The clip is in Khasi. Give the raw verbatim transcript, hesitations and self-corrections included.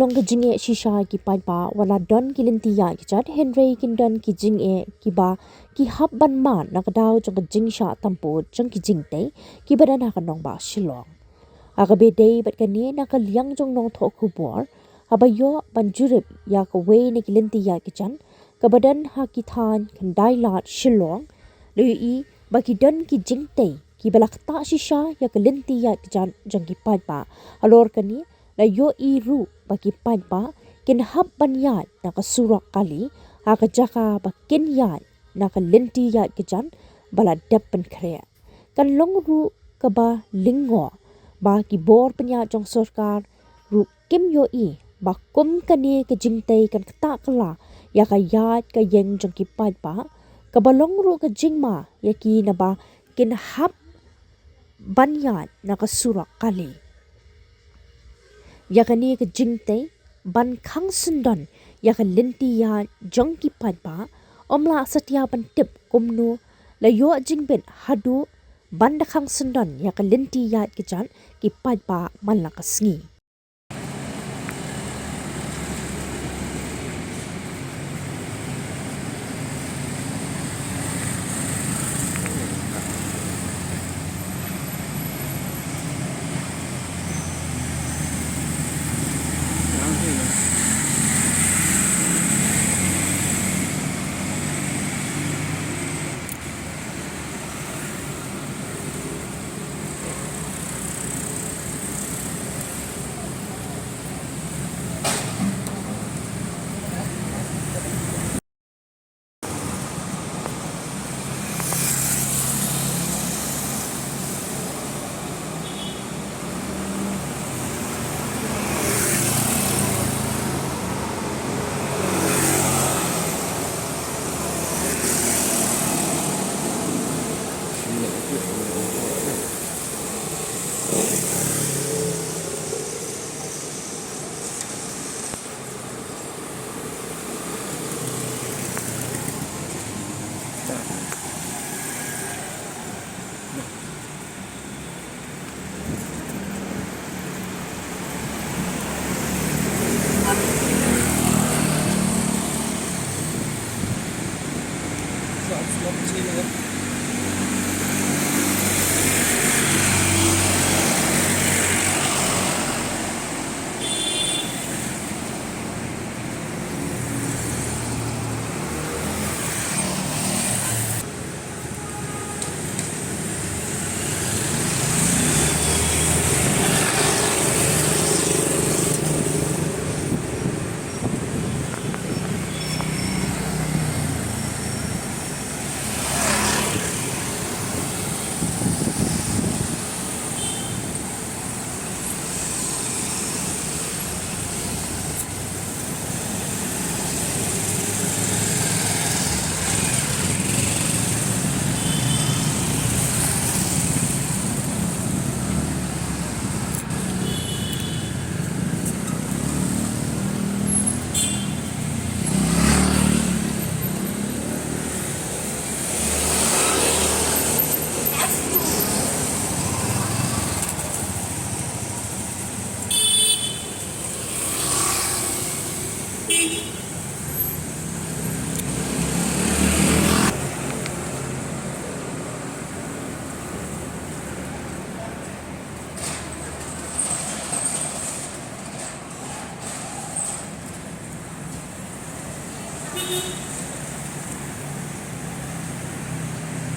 Jong ka jingeh shisha ki paidbah wat la don ki lynti ïaid kjat, hynrei kin don ki jingeh kiba ki hap ban mad na ka daw jong ka jingshah tampud jong ki jingtei kiba don ha ka nongbah Shillong. Ha kaba ïadei bad kane, na ka liang jong nongthoh khubor haba ïoh ban jurip ïa kawei na ki lynti ïaid kjat kaba don ha ki thaiñ Khyndailad Shillong, la ïohi ba ki don ki jingtei kiba la ktah shisha ïa ka lynti ïaid kjat jong ki paidbah. Halor kane, la ïohi ruh ba ki paidbah kin hap ban ïaid na ka surok kali ha ka jaka ba kin ïaid na ka lynti ïaid kjat ba la dep pynkhreh. Kan long ruh kaba lyngngoh ba ki bor pynïaid jong sorkar ruh kim ïohi ba kum kane ka jingtei kan ktah kylla ïa ka ïaid ka ïeng jong ki paidbah, kaba long ruh ka jingma ïa ki naba kin hap ban ïaid na ka surok kali. Ïa kane ka jingtei ban khang syndon ïa ka lynti ïaid jong ki paidbah, ym lah satia ban tip kumno la ïoh jingbit haduh ban da khang syndon ïa ka lynti ïaid kjat ki paidbah man la ka sngi.